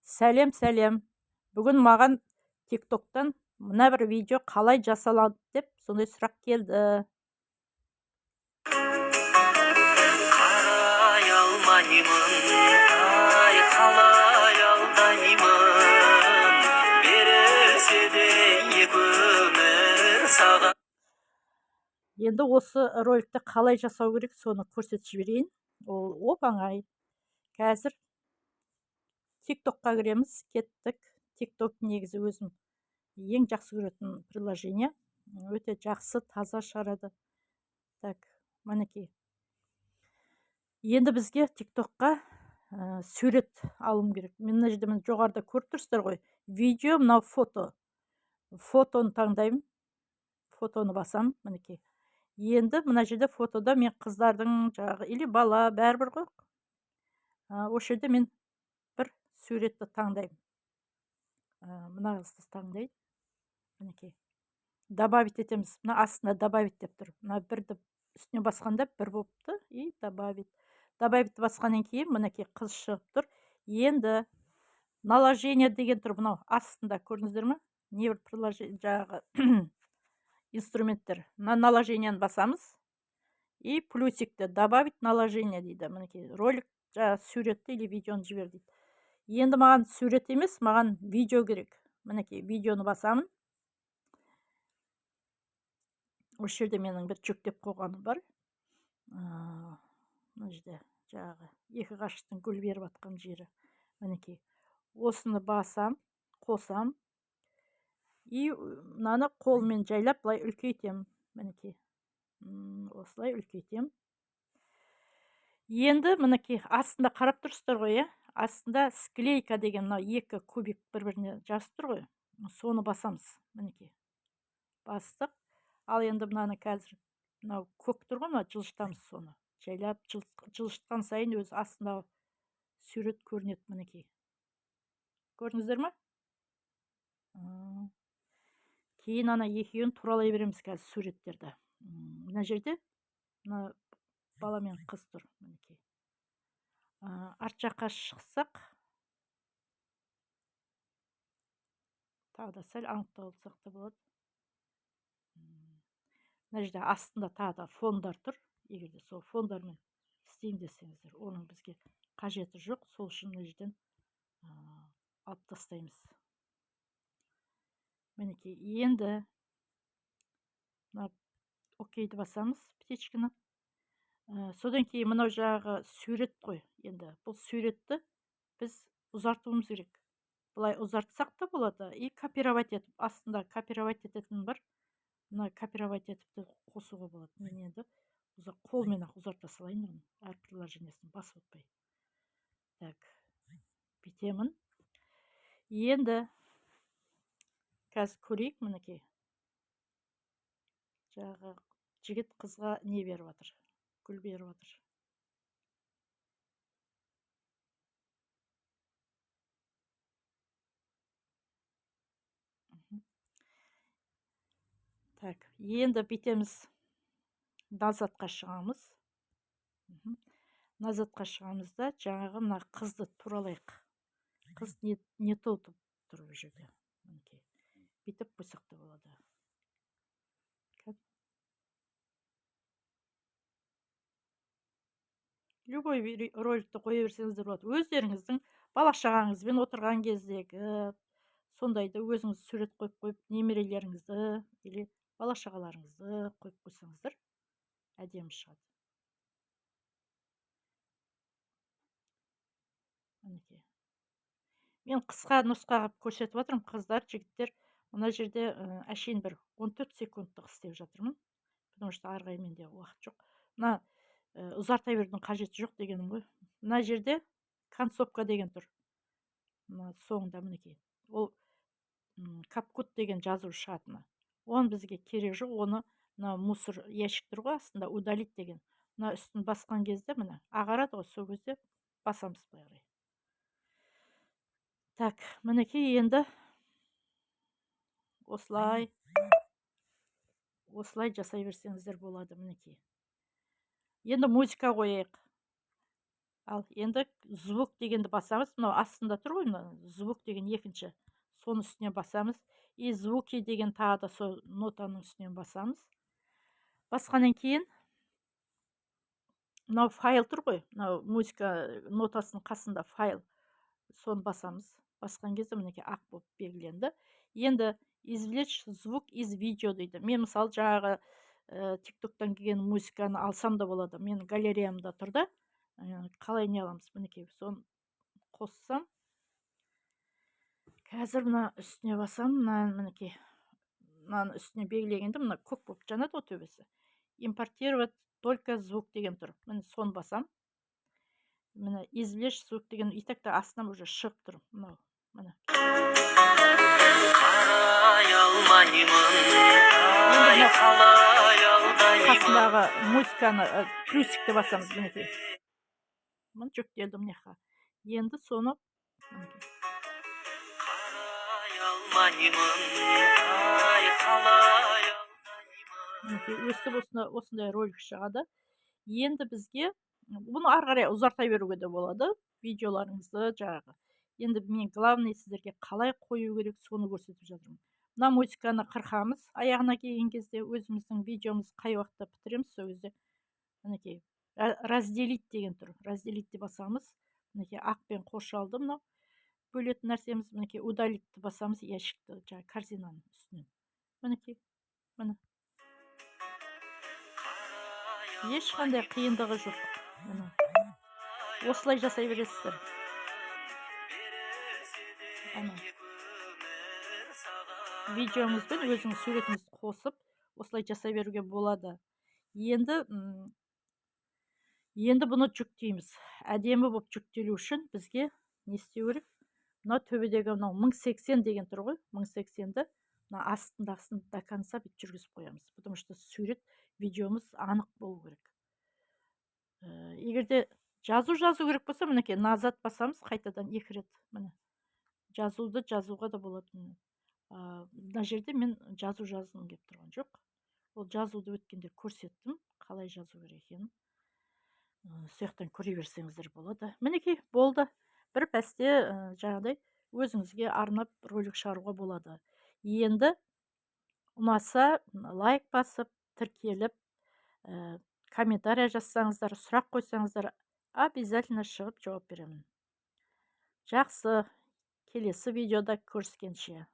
Сәлем, сәлем. Бүгін маған ТикТоктан мына бір видео қалай жасалады деп сондай сұрақ келді. Қарай алмаймын, ай, қалай алдаймын, берілсе де екі өмір саған. Енді осы роликті қалай жасау керек, соны көрсетіп жіберейін. Ол оп-оңай. Қазір ТикТокқа кіреміз, кеттік. ТикТок негізі өзім ең жақсы көретін приложение. Өте жақсы, таза шығарады. Так, мінекей. Енді бізге ТикТокқа сурет алуым керек. Мен мына жерде, міне, жоғарыда көріп тұрсыздар ғой. Видео, мынау фото. Фотоны таңдаймын. Фотоны басам, мінекей. Енді мына жерде фотода мен қыздардың жаңағы или бала, бәрібір ғой. Осы жерде мен бір суретті таңдаймын. Мына қызды таңдайын. Мінекей. Добавить етеміз. Мына астында добавить деп тұр. Мына бірді үстіне басқанда бір болыпты и добавить. Добавить басқаннан кейін мінекей қыз шығып тұр. Енді наложение деген тұр мынау астында, көрдіңіздер ме? Не бір приложение, жаңағы инструменттер. Мына наложениені басамыз. И плюсикті добавить наложение дейді. Мінекей ролик, жаңағы суретті или видеоны жібер дейді. Енді маған сурет емес, маған видео керек. Мінекей видеоны басамын. Осы жерде менің бір жүктеп қойғаным бар. Мына жерде жаңағы екі ғашықтың гүл беріп жатқан жері. Мінекей. Осыны басам, қосам. И мынаны қолмен жайлап былай үлкейтемін. Мінекей. Осылай үлкейтемін. Енді мінекей астында қарап тұрсыздар ғой, иә? Астында склейка деген мынау екі кубик бір-біріне жазып тұр ғой. Соны басамыз. Мінекей. Бастық. Ал енді мынаны қазір мынау көк тұр ғой, мына жылжытамыз соны. Жайлап жылжытқан сайын өзі астындағы сурет көрінеді, мінекей. Көрдіңіздер ме? Кейін ана екеуін туралай береміз қазір суреттерді. Мына жерде мына бала мен қыз тұр, мінекей. Арт жаққа шықсақ, тағы да сәл анықталсақ та болады. Мына жерде астында тағы да фондар тұр. Егер де сол фондармен істеймін десеңіздер, оның бізге қажеті жоқ. Сол үшін мына жерден алып тастаймыз. Мінекей, енді мына окейді басамыз, птичканы. Содан кейін мынау жағы сурет қой. Енді бұл суретті біз ұзартуымыз керек. Былай ұзартсақ та болады. И копировать етіп, астында копировать ететін бар. Мына копировать етіп те қосуға болады. Мен енді қолмен ақ ұзарта салайын оны. Әр приложениесін басып отпай. Так, бүйтемін. Енді қазір көрейік, мінекей. Жаңағы жігіт қызға не беріп жатыр? Гүл беріп жатыр. Так, енді бүйтеміз. Назадқа шығамыз. Назадқа шығамыз да, жаңағы мына қызды туралайық. Қыз не то тұр бұл жерде. Мінекей. Бүйтіп қойсақ та болады. Любой роликті қоя берсеңіздер болады. Өздеріңіздің бала шағаңызбен отырған кездегі сондайды өзіңіз сурет қойып қойып, немерелеріңізді или бала шағаларыңызды қойып қойсаңыздар әдемі шығады. Мінекей. Мен қысқа нұсқа қылып көрсетіп жатырмын, қыздар, жігіттер. Мына жерде әшейін бір 14 секундтық істеп жатырмын, потому что ары қарай менде уақыт жоқ. Мына ұзарта берудің қажеті жоқ дегенім ғой. Мына жерде концовка деген тұр. Мына соңында, мінекей. Ол CapCut деген жазу шығатыны. Оның бізге керек жоқ, оны мына мусор ящик тұр ғой астында, удалить деген. Мына үстін басқан кезде міне ағарады ғой, сол кезде басамыз былай қарай. Так, мінекей енді осылай осылай жасай берсеңіздер болады, мінекей. Енді музыка қояйық. Ал енді «Звук» дегенді басамыз. Мынау астында тұр ғой, мына «Звук» деген екінші, соның үстіне басамыз. И «Звуки» деген тағы да сол нотаның үстінен басамыз. Басқаннан кейін мынау «Файл» тұр ғой, мынау музыка нотасының қасында «Файл», соны басамыз. Басқан кезде, мінекей, ақ болып белгіленді. Енді «Извлечь звук из видео» дейді. Мен, мысалы, жаңағы Тик Токтан келген музыканы алсам да болады, менің галереямда тұр да. Қалай не аламыз? Мінекей, соны қоссам, қазір мына үстіне басамын. Мына, мінекей, мынаның үстіне белгілегенде, мына көк болып жанады ғой төбесі. «Импортировать только звук» деген тұр, міне, соны басам. Міне, «Извлечь звук» деген и так та астынан уже шығып тұр мынау, міне. Қарай алмаймын, ай, қалай алдаймын? Қасындағы музыканы плюсикті басамыз. Мінекей, міне, жүктелді мына жаққа. Енді соны, мінекей. Қарай алмаймын, ай, қалай алдаймын? Мінекей, өстіп осындай ролик шығады. Енді бізге бұны ары қарай ұзарта беруге де болады видеоларыңызды жаңағы. Енді мен, главный, сіздерге қалай қою керек, соны көрсетіп жатырмын. Мына музыканы қырқамыз аяғына келген кезде. Өзіміздің видеомыз қай уақытта бітіреміз, сол кезде, мінекей, «Разделить» деген тұр, «Разделить» деп басамыз. Мінекей, ақпен қоршалды мынау бөлетін нәрсеміз. Мінекей, «Удалить» ті басамыз, ящикті, жаңағы корзинаның үстінен. Мінекей, міне, ешқандай қиындығы жоқ. Міне, осылай жасай бересіздер. Ана видеоңызбен өзіңіз суретіңізді қосып, осылай жасай беруге болады. Енді бұны жүктейміз. Әдемі болып жүктелу үшін бізге не істеу керек? Мынау төбедегі мынау 1080 деген тұр ғой, 1080-ді мына астындағысын до конца бүйтіп жүргізіп қоямыз, потому что сурет, видеомыз анық болу керек. Егер де жазу жазу керек болса, мінекей, «Назад» басамыз қайтадан екі рет. Міне, жазуды жазуға да болады. Міне, мына жерде мен жазу жазғым келіп тұрған жоқ. Ол жазуды өткенде көрсеттім, қалай жазу керек екенін. Сол жақтан көре берсеңіздер болады. Мінекей, болды. Бір пәсте жаңағыдай өзіңізге арнап ролик шығаруға болады. Енді ұнаса, лайк басып, тіркеліп, комментарий жазсаңыздар, сұрақ қойсаңыздар, обязательно шығып жауап беремін. Жақсы, келесі видеода көріскенше.